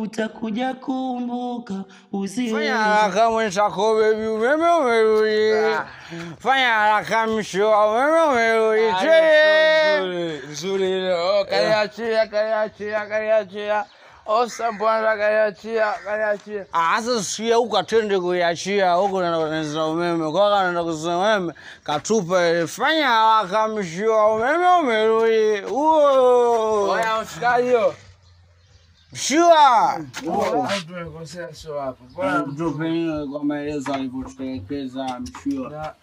utakuja kumbuka usiwezi. Fanya haraka mwenzako baby, umeme umerudi. Fanya haraka mshua, umeme umerudi. Nzuri ile. Oh, kaliachia, kaliachia, kaliachia. Osa bwana kaliachia, kaliachia. Sasa sikia huko atende kuiachia huko na umeme. Kwa kana kusema umeme katupa. Fanya haraka mshua, umeme umerudi. Uo. Oya mshikaji. Mshua. Tumekosea sio hapo. Bwana mtupe kwa maelezo alivyotuelekeza mshua.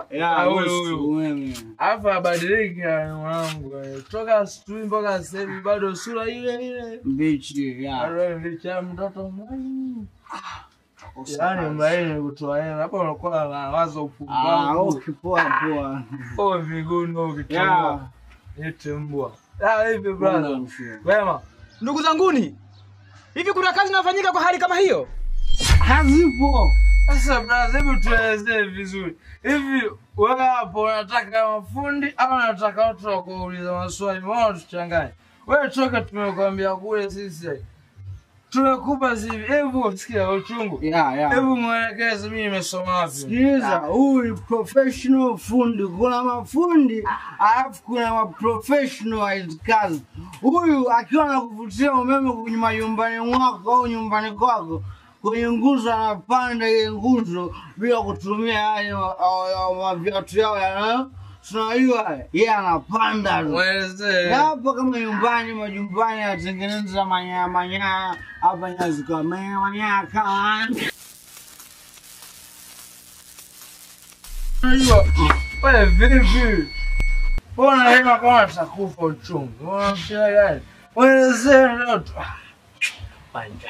Ya huyu umeme. Hapa abadiliki mwanangu. Toka asubuhi mpaka sasa hivi bado sura ile ile. Mbichi ya. Bado mbichi mtoto mwanangu. Yaani mbaini kutoa hela. Hapo unakuwa na wazo upumbavu. Okay, poa poa. Oh miguno ukitoa. Ete mbwa. Ah hivi brother. Wema. Ndugu zanguni, hivi kuna kazi inafanyika kwa hali kama hiyo? Hazipo. Sasa brother, hebu tuelezee vizuri. Hivi wewe hapo unataka mafundi au unataka watu wa kuuliza maswali? Mbona tuchanganye? Wewe toka tumekuambia kule sisi. Tumekupa hivi. Hebu sikia uchungu. Yeah. Hebu mwelekeze mimi nimesoma wapi? Sikiliza, huyu ni professional fundi. Kuna mafundi alafu kuna ma professional kazi. Huyu akiwa anakuvutia umeme kwenye majumbani mwako au nyumbani kwako, kwenye nguzo anapanda ile nguzo bila kutumia hayo viatu yao yanayo. Tunajua yeye anapanda tu. Mwelezee. Hapo kama nyumbani majumbani anatengeneza manyaya manyaya hapa nyazi kwa manyaya manyaya kama. Unajua wewe vipi? Mbona hema kama atakufa uchungu? Mbona shida gani? Mwelezee mtoto. Panja.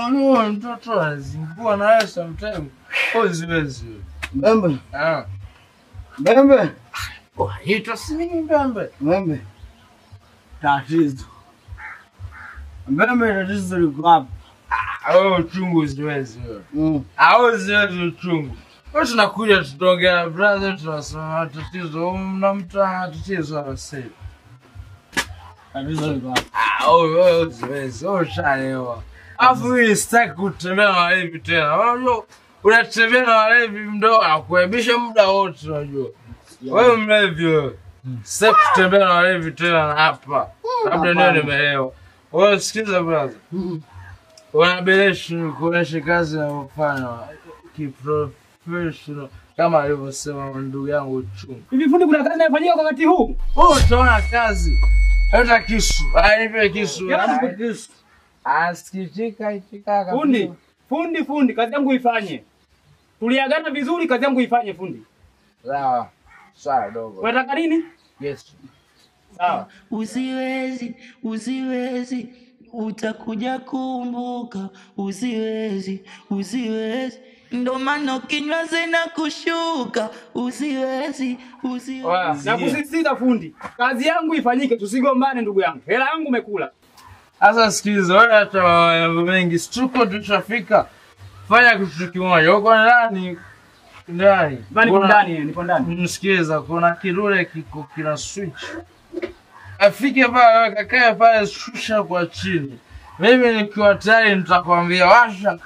Unajua mtoto anazingua na wewe sometimes. Uziwezi. Mbembe. Mbembe. Oh, hito si mimi mbembe. Mbembe. Tatizo. Mbembe tatizo liko wapi? Wewe uchungu usiwezi wewe. Usiwezi uchungu. Wewe tunakuja tutaongea brother, tunasema tatizo na mtu ana tatizo sasa. Tatizo liko wapi? Wewe usiwezi. Wewe ushaelewa. Afu mimi sitaki kutembea na walevi tena. Unajua unatembea na walevi mdogo anakuaibisha muda wote unajua. Wewe mlevi wewe. Sitaki kutembea na walevi tena hapa. Labda ndio nimeelewa. Wewe sikiza brother. Wanabeleshi kuonesha kazi anayofanya kiprofessional kama alivyosema ndugu yangu uchungu. Hivi fundi kuna kazi inayofanyika kwa wakati huu? Wewe utaona kazi. Hata kisu. Nipe kisu. Kisu. Asikitika itika kabisa. Fundi, fundi, kazi yangu ifanye. Tuliagana vizuri, kazi yangu ifanye fundi. Sawa. Sawa dogo. Unataka nini? Yes. Sawa. Usiwezi, usiwezi, utakuja kumbuka. Usiwezi, usiwezi, ndo maana kinywa zina kushuka. Usiwezi, usiwezi. Na kusisitiza fundi, kazi yangu ifanyike, tusigombane ndugu yangu. Hela yangu umekula. Sasa sikiza, wewe acha mambo mengi. Tuko tushafika. Fanya kitu kimoja. Uko ndani. Ndani. Nipo ndani, nipo ndani. Msikiza, kuna kidole kiko kina switch. Afike pale kakae pale, shusha kwa chini. Mimi nikiwa tayari nitakwambia washa.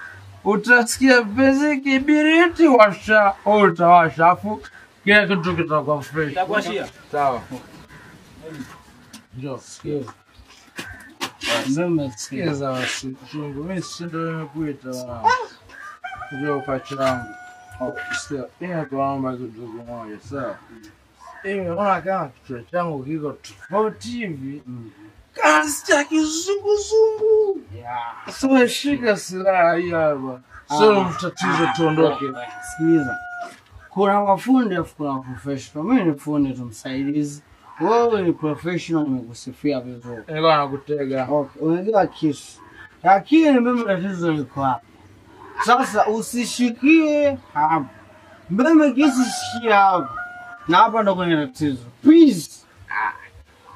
Utasikia penzi kibiriti washa, utawasha. Afu kila kitu kitakuwa fresh. Nitakuashia. Sawa. Njoo, sikiza. Sikiza basi, chungu. Mimi si ndio nimekuita bwana. Njoo pacha wangu. Sikia, mimi nakuomba kitu kimoja, sawa? Mimi naona kama kichwa changu kiko tofauti hivi. Kama cha kizunguzungu. Sasa shika silaha hii hapa. Sio tatizo, tuondoke. Sikiza. Kuna mafundi afu kuna professional. Mimi ni fundi tu msaidizi. Wewe ni professional, nimekusifia vizuri. Nilikuwa nakutega. Okay, unajua kisu. Lakini mimi tatizo liko hapa. Sasa usishikie hapa. Mbembe kisu shikia hapa. Na hapa ndo kwenye tatizo. Please.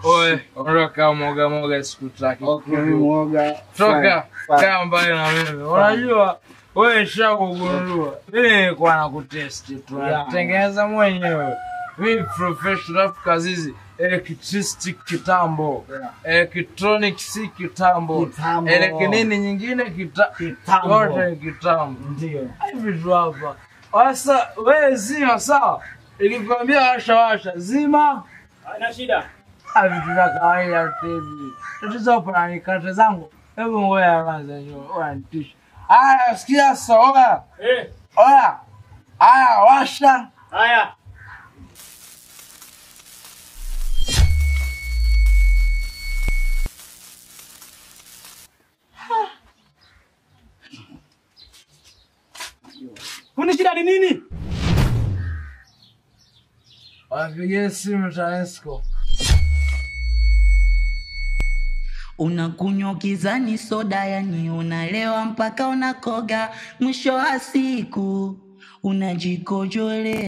Oe, ondoka moga moga sikutaki. Okay, moga. Toka, kaa mbali na mimi. Unajua wewe nishakugundua. Mimi nilikuwa nakutest tu. Natengeneza mwenyewe. Mimi professional kazi hizi. Electricity kitambo. Electronics kitambo. Kitambo. Nini nyingine Kitambo. Yote ni kitambo. Ndio. Hivi vitu hapa. Sasa wewe zima sawa. Nilikwambia washa washa. Zima. Haina shida. Vitu vya kawaida tu hivi. Tatizo hapa ni kata zangu. Hebu ngoja kwanza njoo. Unanitisha. Haya, sikia sasa, oya. Eh, Oya. Haya, washa. haya. Huni shida ni nini? Wapigie simu TANESCO. Unakunywa ukizani soda, yani unalewa mpaka unakoga, mwisho wa siku unajikojolea.